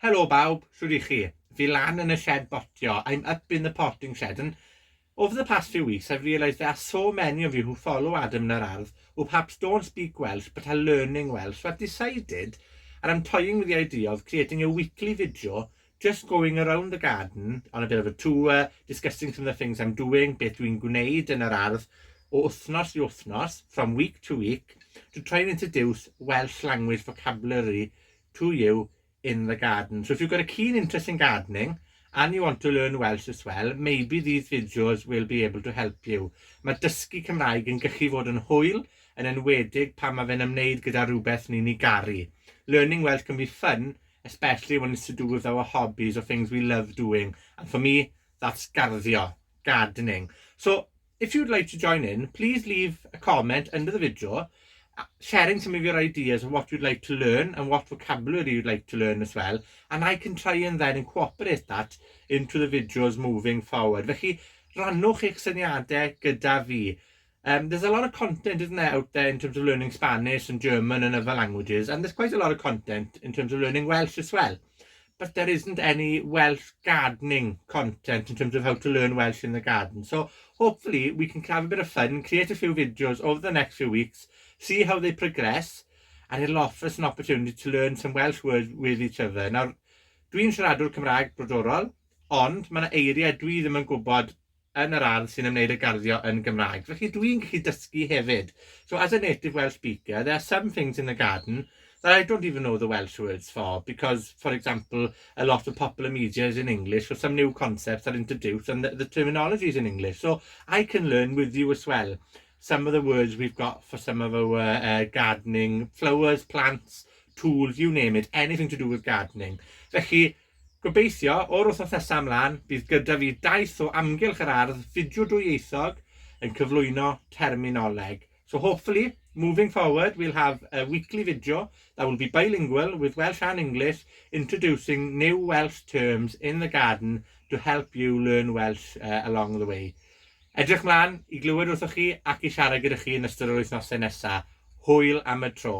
Helo bawb, shwd 'ych chi? Fi lan yn y shed botio, I'm up in the potting shed, and over the past few weeks I've realised there are so many of you who follow Adam yn yr Ardd who perhaps don't speak Welsh but are learning Welsh, so I've decided, and I'm toying with the idea of creating a weekly video just going around the garden on a bit of a tour, discussing some of the things I'm doing, beth dwi'n gwneud yn yr ardd, o wythnos i wythnos, from week to week, to try and introduce Welsh language vocabulary to you in the garden. So if you've got a keen interest in gardening, and you want to learn Welsh as well, maybe these videos will be able to help you. Mae dysgu Cymraeg yn gallu fod yn hwyl, yn enwedig pan mae fe'n ymwneud gyda rhywbeth ni'n ei garu. Learning Welsh can be fun, especially when it's to do with our hobbies or things we love doing. And for me, that's garddio, gardening. So if you'd like to join in, please leave a comment under the video, sharing some of your ideas of what you'd like to learn and what vocabulary you'd like to learn as well. And I can try and then incorporate that into the videos moving forward. Felly, rannwch eich syniadau gyda fi. There's a lot of content, isn't there, out there in terms of learning Spanish and German and other languages, and there's quite a lot of content in terms of learning Welsh as well. But there isn't any Welsh gardening content in terms of how to learn Welsh in the garden. So hopefully we can have a bit of fun, create a few videos over the next few weeks, see how they progress, and it'll offer us an opportunity to learn some Welsh words with each other. Nawr, dwi'n siaradwr Cymraeg brodorol, ond mae yna eiriau dwi ddim yn gwybod yn yr ardd sy'n ymwneud â garddio yn Gymraeg. Felly dwi'n gallu dysgu hefyd. So as a native Welsh speaker, there are some things in the garden that I don't even know the Welsh words for because, for example, a lot of popular media is in English, so some new concepts are introduced and the terminology is in English. So I can learn with you as well some of the words we've got for some of our gardening flowers, plants, tools, you name it, anything to do with gardening. Felly, gobeithio, o'r wythnos nesaf ymlaen, bydd gyda fi daith o amgylch yr ardd, fideo dwyieithog yn cyflwyno terminoleg. So hopefully, moving forward, we'll have a weekly video that will be bilingual with Welsh and English, introducing new Welsh terms in the garden to help you learn Welsh along the way. Edrych mlaen i glywed wrthoch chi ac i siarad gyda chi yn ystod yr wythnosau nesaf. Hwyl am y tro.